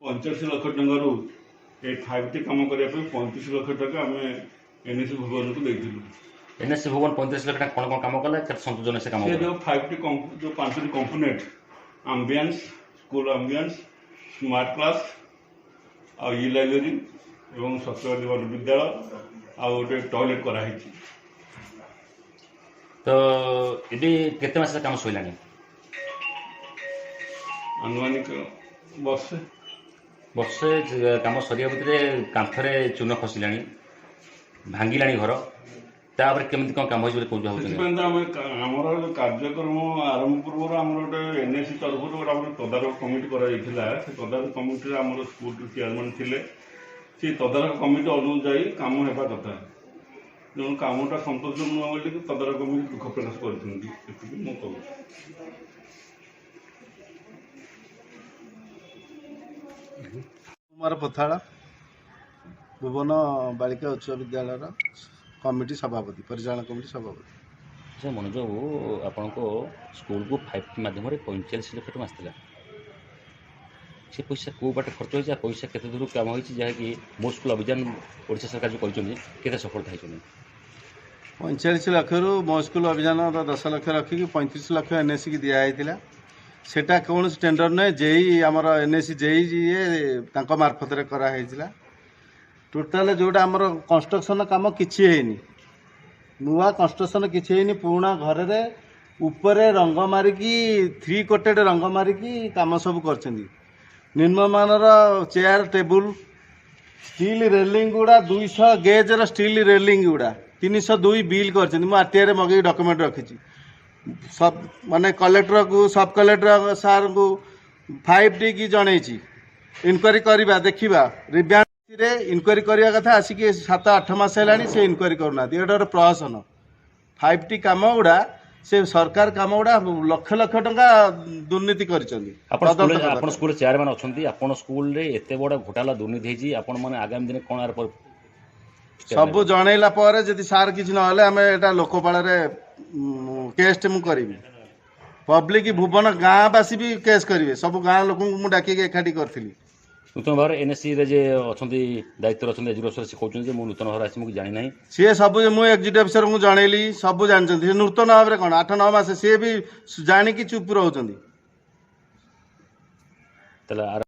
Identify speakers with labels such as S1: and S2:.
S1: 45 ଲକ୍ଷ ଟଙ୍କାରୁ ଏ 5ଟି କାମ କରିବା ପାଇଁ 35 ଲକ୍ଷ ଟଙ୍କା ଆମେ ଏନ୍ଏସି ଭୁବନକୁ ଦେଇଥିଲୁ।
S2: ଏନ୍ଏସି ଭୁବନ 35 ଲକ୍ଷ ଟଙ୍କା କ'ଣ କ'ଣ କାମ କଲା, କେତେ ସନ୍ତୋଷଜନକ ସେ କାମ
S1: ସେ
S2: କଲା?
S1: ଯେଉଁ 5ଟି, ଯେଉଁ ପାଞ୍ଚଟି component, ambience, school ambience, smart class ଆଉ ଇ ଲାଇବ୍ରେରୀ ଏବଂ ସତ୍ୟବାଦୀ ବିଦ୍ୟାଳୟ ଆଉ ଗୋଟେ ଟଏଲେଟ୍ କରାହେଇଛି।
S2: ତ ଏବେ କେତେ ମାସ କାମ ସରିଲାଣି?
S1: ଆନୁମାନିକ ବର୍ଷେ।
S2: ବର୍ଷେ କାମ ସରିବା ଭିତରେ କାନ୍ଥରେ ଚୂନ ଖସିଲାଣି, ଭାଙ୍ଗିଲାଣି ଘର। ତାପରେ କେମିତି କ'ଣ କାମ ହେଇଛି ବୋଲି କହୁଛୁ ଭାବୁଛନ୍ତି?
S1: ସେଥିପାଇଁ ତ ଆମେ ଆମର ଯୋଉ କାର୍ଯ୍ୟକ୍ରମ ଆରମ୍ଭ ପୂର୍ବରୁ ଆମର ଗୋଟେ ଏନ୍ଏସି ତରଫରୁ ଗୋଟେ ଆମର ତଦାରଖ କମିଟି କରାଯାଇଥିଲା। ସେ ତଦାରଖ କମିଟିରେ ଆମର ସ୍କୁଲ ଚେୟାରମ୍ୟାନ୍ ଥିଲେ। ସେ ତଦାରଖ କମିଟି ଅନୁଯାୟୀ କାମ ହେବା କଥା। ତେଣୁ କାମଟା ସନ୍ତୋଷଜନକ ନୁହଁ ବୋଲି ତଦାରଖ କମିଟି ଦୁଃଖ ପ୍ରକାଶ କରିଛନ୍ତି, ଏତିକି ମୁଁ କହୁଛି।
S3: କୁମାର ପୋଥାଳ, ଭୁବନ ବାଳିକା ଉଚ୍ଚ ବିଦ୍ୟାଳୟର କମିଟି ସଭାପତି, ପରିଚାଳନା କମିଟି ସଭାପତି।
S2: ଆଚ୍ଛା ମନୋଜ ବାବୁ, ଆପଣଙ୍କ ସ୍କୁଲକୁ 5ଟି ମାଧ୍ୟମରେ 45 ଲକ୍ଷ ଟଙ୍କା ଆସିଥିଲା। ସେ ପଇସା କେଉଁ ବାଟେ ଖର୍ଚ୍ଚ ହେଇଛି ଆଉ ପଇସା କେତେ ଦୂର କାମ ହେଇଛି, ଯାହାକି ମୋ ସ୍କୁଲ ଅଭିଯାନ ଓଡ଼ିଶା ସରକାର ଯେଉଁ କରିଛନ୍ତି, କେତେ ସଫଳତା ହେଇଛନ୍ତି?
S3: 45 ଲକ୍ଷରୁ ମୋ ସ୍କୁଲ ଅଭିଯାନର 10 ଲକ୍ଷ ରଖିକି 35 ଲକ୍ଷ ଏନ୍ଏସିକି ଦିଆହେଇଥିଲା। ସେଟା କୌଣସି ଟେଣ୍ଡର ନୁହେଁ, ଜେଇ ଆମର ଏନ୍ଏସି ଜେଇ ଯିଏ ତାଙ୍କ ମାର୍ଫତରେ କରାହେଇଥିଲା। ଟୋଟାଲ ଯେଉଁଟା ଆମର କନଷ୍ଟ୍ରକ୍ସନ କାମ କିଛି ହେଇନି, ନୂଆ କନଷ୍ଟ୍ରକ୍ସନ କିଛି ହେଇନି। ପୁରୁଣା ଘରରେ ଉପରେ ରଙ୍ଗ ମାରିକି, ଥ୍ରୀ କୋଟେଡ୍ ରଙ୍ଗ ମାରିକି କାମ ସବୁ କରିଛନ୍ତି। ନିମ୍ନମାନର ଚେୟାର, ଟେବୁଲ, ଷ୍ଟିଲ୍ ରେଲିଂ ଗୁଡ଼ା, 200 ଗେଜ୍ର ଷ୍ଟିଲ୍ ରେଲିଂ ଗୁଡ଼ା 302 ବିଲ୍ କରିଛନ୍ତି। ମୁଁ ଆରଟିଆଇରେ ମଗେଇକି ଡକ୍ୟୁମେଣ୍ଟ ରଖିଛି। ସବ୍ ମାନେ କଲେକ୍ଟରକୁ, ସବ୍ କଲେକ୍ଟର ସାର୍ଙ୍କୁ, 5ଟି କି ଜଣେଇଛି। ଇନକ୍ୱାରି କରିବା, ଦେଖିବା। ରିଭ୍ୟାରେ ଇନକ୍ୱାରି କରିବା କଥା, ଆସିକି 7-8 ମାସ ହେଲାଣି ସେ ଇନକ୍ୱାରି କରୁନାହାନ୍ତି। ଏଇଟା ଗୋଟେ ପ୍ରହସନ। 5ଟି କାମ ଗୁଡ଼ା, ସେ ସରକାର କାମ ଗୁଡ଼ା ଲକ୍ଷ ଲକ୍ଷ ଟଙ୍କା ଦୁର୍ନୀତି କରିଛନ୍ତି।
S2: ଆପଣ
S3: ତଦନ୍ତ
S2: ସ୍କୁଲରେ
S3: କରିବା
S2: ଆପଣ
S3: ଦରକାର।
S2: ସ୍କୁଲରେ ଚେୟାରମ୍ୟାନ୍ ଅଛନ୍ତି। ଆପଣ ସ୍କୁଲରେ ଏତେ ବଡ଼ ଘୋଟାଲା ଦୁର୍ନୀତି ହେଇଛି, ଆପଣ ମାନେ ଆଗାମୀ ଦିନେ କ'ଣ ଆର
S3: ସବୁ ଜଣେଇଲା ପରେ ଯଦି ସାର୍ କିଛି ନହେଲେ ଆମେ ଏଇଟା ଲୋକପାଳରେ କେସ୍ଟେ ମୁଁ କରିବି। ପବ୍ଲିକ ଭୁବନ ଗାଁବାସୀ ବି କେସ୍ କରିବେ। ସବୁ ଗାଁ ଲୋକଙ୍କୁ ମୁଁ ଡାକିକି ଏକାଠି କରିଥିଲି।
S2: ନୂତନ ଭାବରେ ଏନ୍ଏସିରେ ଯେ ଅଛନ୍ତି, ଦାୟିତ୍ୱରେ ଅଛନ୍ତି ଏକ୍ଜିକ୍ୟୁଟିଭ ଅଫିସର, ସେ କହୁଛନ୍ତି ଯେ ମୁଁ ନୂତନ ଭାବରେ ଆସି ମୁଁ ଜାଣିନାହିଁ।
S3: ସିଏ ସବୁ, ମୁଁ ଏକ୍ଜିକ୍ୟୁଟିଭ ଅଫିସରଙ୍କୁ ଜଣେଇଲି, ସବୁ ଜାଣିଛନ୍ତି। ସେ ନୂତନ ଭାବରେ କ'ଣ 8-9 ମାସ, ସିଏ ବି ଜାଣିକି ଚୁପ୍ ରହୁଛନ୍ତି।
S2: ତାହେଲେ ଆର